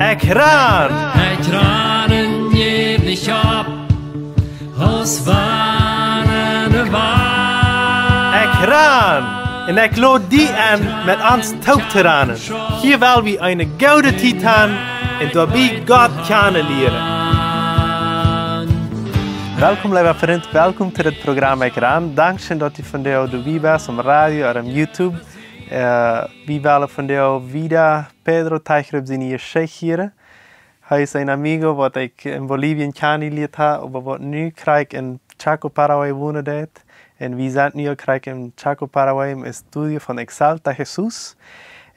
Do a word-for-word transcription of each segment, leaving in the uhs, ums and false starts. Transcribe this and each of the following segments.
Ekj ran! Ekj ran un jäw nich opp, aus wann ne Wand. Ekj ran! Un ekj lod die enn, met ons toop to ranen. Hia well wie eene goode Tiet han un doabie Gott kjanen lieren. Welkom, leewa Frint, welkom to dit Program Ekj ran. Dankscheen, daut du vondoag doabie best, aum Radio ooda aum YouTube. Äh, wie wellen vondoag wieda Pedro Teichrup siene Jeschicht hieren. Hee es een Amigo, waut ekj en Bolivien kjanen jelieet hab, oba waut nu krakjt en Chaco, Paraguay wonen deit. Un wie sent nu uk krakjt en Chaco, Paraguay, em Estudio von Exalta Jesús.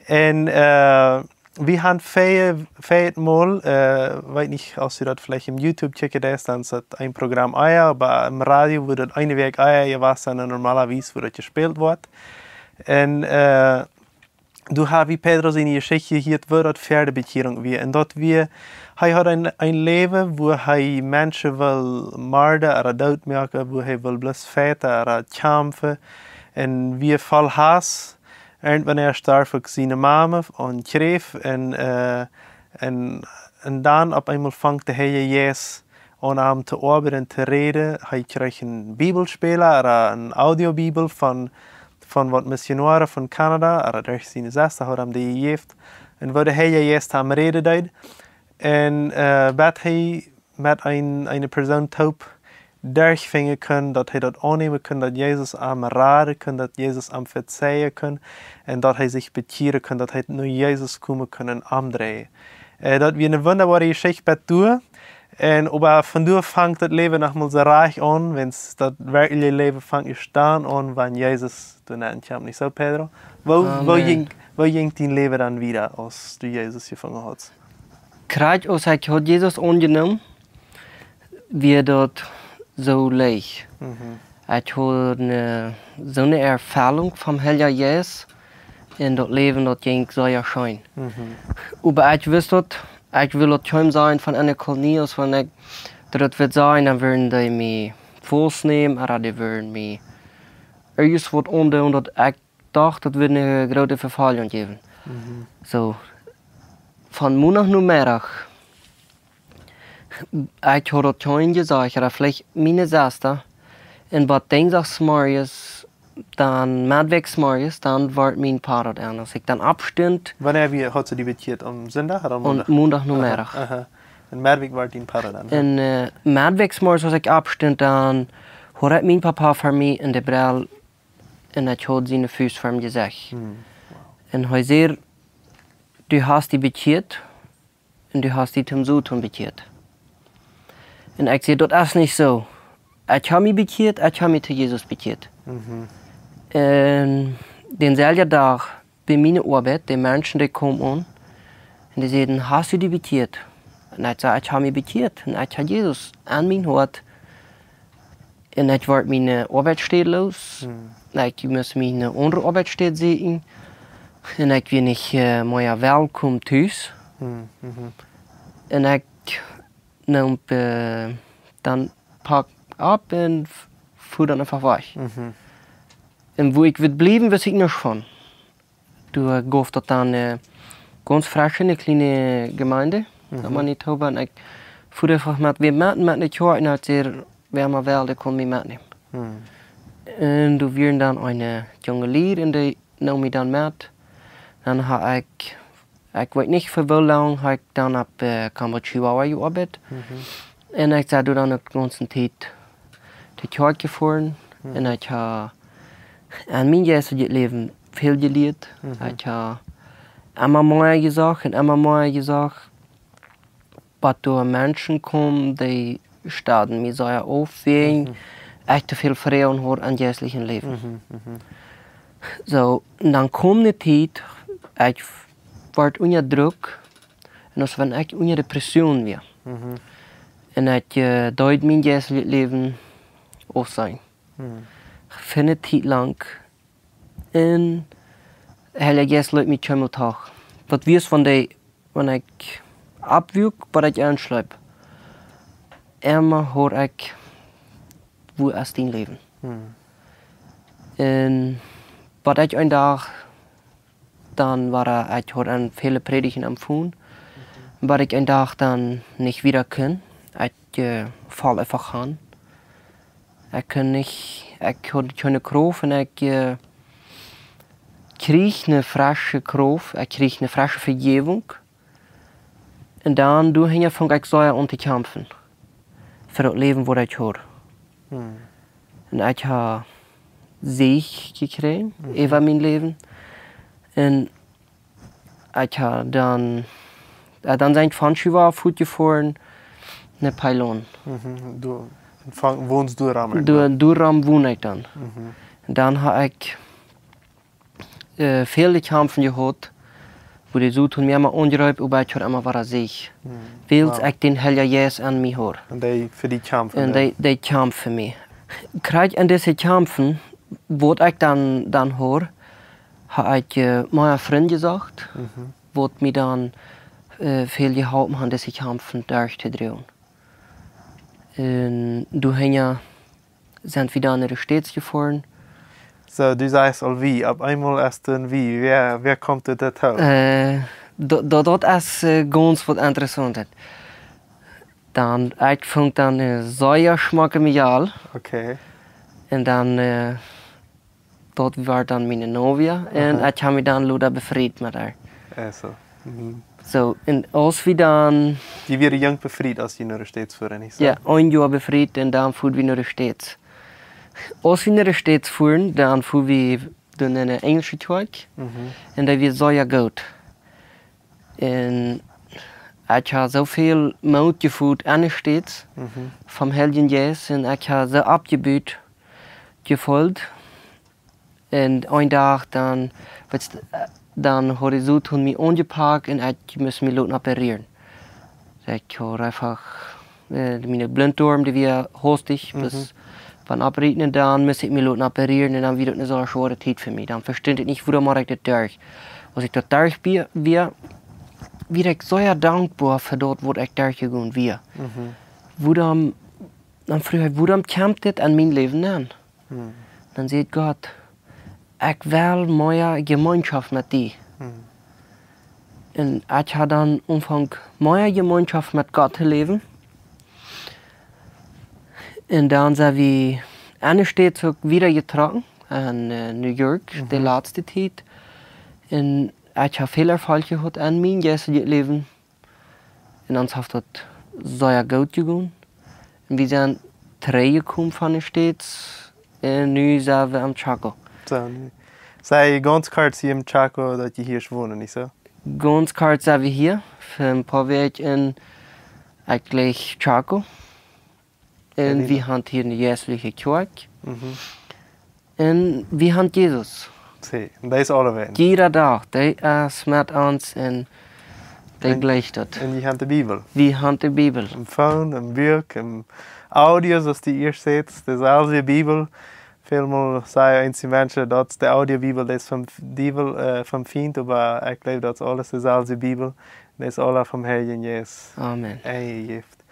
Un, äh, wie han väl, väl mol, äh, weet nich, aus du daut veleicht em YouTube checken deist, dan es daut een Program ea, oba em Radio woat daut eene Wäakj ea jewast sennen, un normalerwies woat daut jespält woat. Un, äh, doa ha wie Pedro siene Jeschicht jehieet, woo daut ver de Bekjierunk wia. Un daut wia, hee haud een, een Läwen, wua hee Menschen wull morden ooda dootmoaken, wua hee wull bloos fajchten ooda kjamfen. Un wia voll Hauss. Irjentwanea storf uk siene Mame aun Kjräft. Un, äh, un, un dan opp eemol funk de Heilje Jeist aun am to oabeiden, to räden. Hee kjrieech een Bibelspäla ooda een Audiobibel von, von waut Missionoaren von Kanada, ooda derch siene Sesta haud am dee jejäft. Un woo de Heilje Jeist am räden deed. Un, äh, bat hee met een, eene Persoon toop derchfinjen kunn, daut hee daut aunnämen kunn, daut Jesus am raden kunn, daut Jesus am vezeien kunn, un daut hee sikj bekjieren kunn, daut hee no Jesus komen kunn un omdreien. Äh, daut wia eene wundaboare Jeschicht bat doa. Un oba von doa fangt daut Läwen noch mol soo rajcht aun, wiels daut werkjliche Läwen fangt ieescht dan aun, wan Jesus doa nenn kjemt. Nich soo, Pedro? Woo, woo jinkj, woo jinkj dien Läwen dan wieda, aus du Jesus jefungen haudst? Krakjt aus ekj haud Jesus aunjenomen, wia daut soo leicht. Ekj haud eene, soone Erfoarunk vom Heiljen Jeist un daut Läwen, daut jinkj sea scheen. Oba ekj wist daut, ekj wull daut kjeenem sajen von eene Kolonie, aus wan ekj, daut wudd sajen, dan wudden dee mie faustnämen, ooda dee wudden mie irjent waut aundoonen, daut ekj docht, daut wudd eene groote Vefoljunk jäwen. Soo, von Mondach no Meddach, ekj haud daut kjeenem jesajcht, ooda veleicht miene Sesta, un bat Dinjsdach zemorjes, dan Meddwäakj zemorjes, dan wort mien Papa aun. Aus ekj dan oppstunt. Wanea wia, haudst du die bekjieet? Aum Sindach ooda aum Mondach? Aum Mondach no Meddach. Aha. Un Meddwäakj wort dien Papa aun, ha? Un, äh, Meddwäakj zemorjes, aus ekj oppstunt, dan hieed ekj mien Papa ver mie en de Brell un ekj haud siene Fust ver mien Jesecht. Un hee säd: "Du hast die bekjieet un du hast die toom Soton bekjieet." Un ekj säd: "Daut es nich soo. Ekj hab mie bekjieet, ekj hab mie to Jesus bekjieet." Un dänselwjen Dach bie miene Oabeit, de Menschen, dee kjeemen aun un dee säden: "Hast du die bekjieet?" Un ekj säd: "Ekj hab mie bekjieet un ekj hab Jesus en mien Hoat." Un ekj wort miene Oabeitsstäd loos. Ekj must mie eene aundre Oabeitsstäd sieekjen. Un ekj wia nich, äh, mea welkom tus. Un ekj neem, äh, dan Pak opp un f-, fua dan eefach wajch. Un wua ekj wudd bliewen, wist ekj nuscht von. Doa jeef daut dan, äh, gaunz fresche, eene kjliene Jemeent, daut Manitoba, un ekj fua eefach met wäm met, met ne Kjoakj, un aus wäa mau well, dee kunn mie metnämen. Un doa wieren dan eene junge Lied, un dee neem mie dan met. Dan hab ekj, ekj weet nich fa woo lang, hab ekj dan opp, äh, Campo Chihuahua jeoabeit. Un ekj sie doa dan uk de gaunze Tiet de Kjoakj jefoaren. Un ekj hab en mien jeistlichet Läwen väl jelieet. Ekj hab emma mea jeseenen un emma mea jeseenen, waut doa Menschen kjeemen, dee stuaden mie sea auf, wäajen ekj too väl Froagen haud aum jeistlichen Läwen. Soo, un dan kjeem de Tiet, ekj wort unja Druck, un aus wan ekj unja Depression wia. Un ekj, äh, deed mien jeistlichet Läwen aufsajen. Fa eene Tiet lang. Un Heilja Jeist leet mie kjeenmol trigj. Daut wia von de, wan ekj oppwuak, bat ekj enschleep. Emma hieed ekj: "Wua es dien Läwen?" Un bat ekj een Dach dan wia, ekj haud aun väle Prädichten aunjefongen, oba ekj een Dach dan nich wieda kunn. Ekj, äh, foll eefach aun. Ekj kunn nich, ekj haud kjeene Krauft un ekj, äh, kjrieech eene frische Krauft, ekj kjrieech eene frische Vejäwunk. Un dan, doa hinja funk ekj soo aun to kjamfen. Fa daut Läwen waut ekj haud. Hm. Un ekj hab Säajen jekjräajen äwa mien Läwen. Un ekj hab dan, äh, dan sie ekj von Chihuahua fuatjefoaren no Pailon. Mhm. Du, von, wonst du rom? Doa, doa rom won ekj dan. Mhm. Un dan hab ekj, äh, väl to kjamfen jehaut, wua de Soton mie emma aunjreep, oba ekj haud emma wada Säajen. Mhm. Wiels ekj dän Heiljen Jeist aun mie haud. Un dee fa die kjamft. Un dee, dee kjamft fa mie. Krakjt aun dise Kjamfen, waut ekj dan, dan haud, hab ekj, äh, mea Frind jesocht, mhm, waut mie dan, äh, väl jeholpen haben, dise Kjamfen derchtodroagen. Un doa hinja sent wie dan no de States jefoaren. Soo, du sajchst aul wie, opp eemol es dan wie. Wäa, wäa kjemt doa too? Äh, daut, daut, daut es, äh, gaunz waut Interessauntet. Dan, ekj funk dan eene sea schmocke Mejal. Okay. Un dan, äh, daut wia dan miene Novia. Un, aha, ekj hab mie dan lota befriet met äa. Ach soo. Mhm. Soo, un aus wie dan... Jie wieren junk befriet, aus jie no de States foaren, nich soo? Jo, een Joa befriet un dan foaren wie no de States. Aus wie no de States foaren, dan foaren wie dan no eene enjelsche Kjoakj. Mhm. Un daut wia sea goot. Un ekj hab soo väl Moot jefeelt aun de States, mhm, vom Heiljen Jeist, un ekj hab soo oppjebut jefeelt. Un een Dach dan, weetst, äh, dan haud de Soton mie aunjepakt un ekj must mie loten operieren. Ekj haud eefach, äh, miene Blinddoarm, dee wia haustich, mhm, bloos von oprieten un dan must ekj mie loten operieren un dan wia daut eene sea schwoare Tiet fa mie. Dan vestunt ekj nich, wuarom ekj daut derch. Aus ekj daut derch wia, wia, wia ekj sea dankboa fa daut, waut ekj derchjegonen wia. Mhm. Wuarom, dan fruach ekj, wuarom kjemt dit aun mien Läwen aun? Hm. Dan säd Gott: "Ekj well mea Jemeenschoft met die." Hm. Un ekj hab dan aunjefongen mea Jemeenschoft met Gott to läwen. Un dan sent wie aun de States uk wieda jetrocken, aun, äh, New York, de, mhm, latste Tiet. Un ekj hab väl Erfolg jehaut aun mien jeistlichet Läwen. Un ons haft daut sea goot jegonen. Un wie sent trigjjekomen von de States. Un nu sent wie em Chaco. Soo, nu. Sent jie gaunz kort hia em Chaco, daut jie hia wonen, nich soo? Gaunz kort sent wie hia, fa een poa Wäakj en, ekj jleich, Chaco. Un wie haben hia eene jeistliche Kjoakj. Mhm. Un wie haben Jesus. See, un dee es aulawäajen. Jieda Dach, dee es met ons un dee jleicht daut. Un jie haben de Bibel. Wie haben de Bibel. Em Phone, em Buak, em Audio, soo aus du ieescht sätst, deeselwje Bibel. Välmol sajen eenje Menschen, daut es de Audio-Bibel, dee es vom Diewel, äh, vom Fient, oba ekj jleew, daut es aules deeselwje Bibel. Dee es aula vom Heiljen Jeist. Amen. Enjejäft.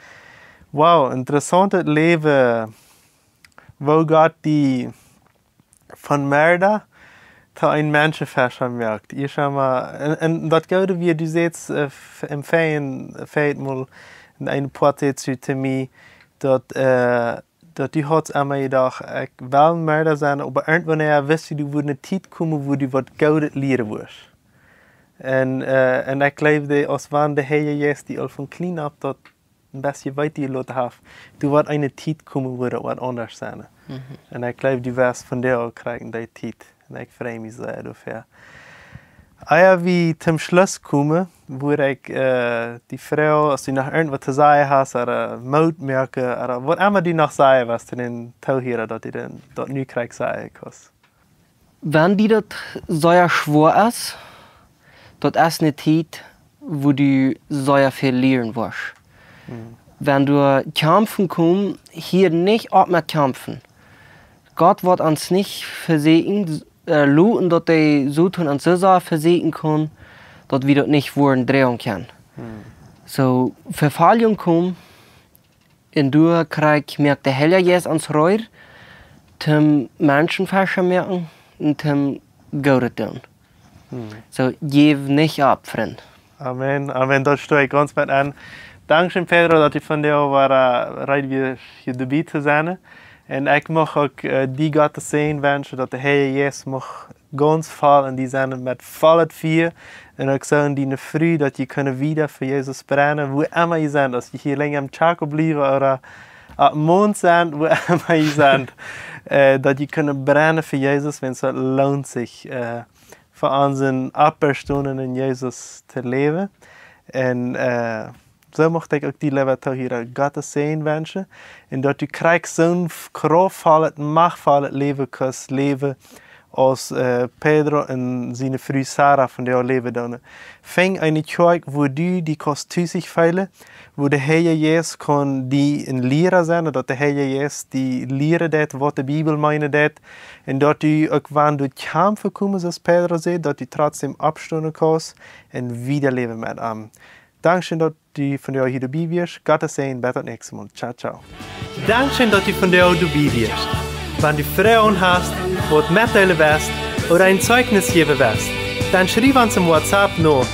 Wow, interessauntet Läwen, woo Gott die von Mörda to een Menschenfischa moakt. Hia schaun wie, un, un daut Goode wia, du sätst, äh, f-, em Fäajen, Fäajen mol en een Poat sätst du to mie, daut, äh, daut du haudst emma jedocht, ekj well een Mörda sennen, oba irjentwanea wist du, du wudd eene Tiet komen, wua du waut Goodet lieren wurscht. Un, äh, un ekj jleew, aus wan de Heilje Jeist die aul von kjlien opp daut een bät weeten jeloten haft, du woascht eene Tiet komen, wua daut waut aundasch sennen. Mhm. Un ekj jleew, du woascht von die uk kjrieen dee Tiet. Un ekj frei mie sea doafäa. Ea wie toom Schluss komen, wudd ekj, äh, die froagen, aus du noch irjentwaut to sajen hast, ooda Moot moaken, ooda waut emma du noch sajen west to dän Toohiera, daut du dän, daut nu kjrieen sajen kaust. Wan die daut sea schwoa es, daut es eene Tiet, wua du sea väl lieren woascht. Mhm. Wan du kjamfen kaust, hia nich opp met kjamfen. Gott woat ons nich vesieekjen, äh, loten, daut de Soton ons soo sea vesieekjen kaun, daut wie daut nich woaren droagen kjennen. Mhm. Soo, Vefoljunk kjemt, un doa kjrieen, moakt de Heilje Jeist ons reed, toom Menschenfischa moaken un toom Goodet doonen. So, jäw nich opp, Frind. Amen, amen, daut stoot ekj gaunz met aun. Dankscheen, Pedro, daut du vondoag wia, äh, reed wia, hia doabie to sennen. Un ekj mucht uk, äh, die Gott sienen Wensch, daut de Herr Jesus mucht gaunz voll enn die sennen met vollet Fia. Un uk soo enn diene Fru, daut jie kjennen wieda fa Jesus brennen, wua emma jie sent, aus jie hia lenja em Chaco bliewen ooda opp Mond sent, wua emma jie sent, äh, daut jie kjennen brennen fa Jesus, wiels daut loont sikj, äh, fa onsen oppjestonenen Jesus to läwen. Un, äh, soo mucht ekj uk die, leewa Toohiera, Gott sienen Wensch. Un daut du kjrichst soon f-, kraftvollet, machtvollet Läwen kaust läwen, aus, äh, Pedro un siene Fru Sara vondoag läwen doonen. Finj eene Kjoakj, wua du die kaust tus feelen, wua de Herr Jesus kaun die een Liera sennen, daut de Herr Jesus die lieren deit, waut de Bibel meenen deit, un daut du uk, wan du kjamfen kjemst, soo aus Pedro säd, daut du trotzdäm oppstonen kaust un wieda läwen met am. Dankscheen, daut du vondoag hia doabie wieescht. Gott sienen, bat daut näakjste Mol. Ciao, ciao. Dankscheen, daut du vondoag doabie wieescht. Wan du Froagen hast, waut metdeelen west ooda een Zeichnis jäwen west, dan schriew ons em WhatsApp no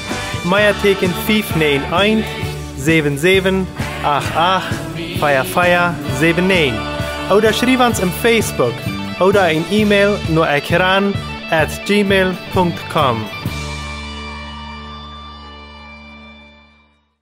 Meatieekjen fief näajen eent, säwen säwen, acht acht, vea vea, säwen näajen. Ooda schriew ons em Facebook ooda een E-Mail no ekran at gmail punkt com.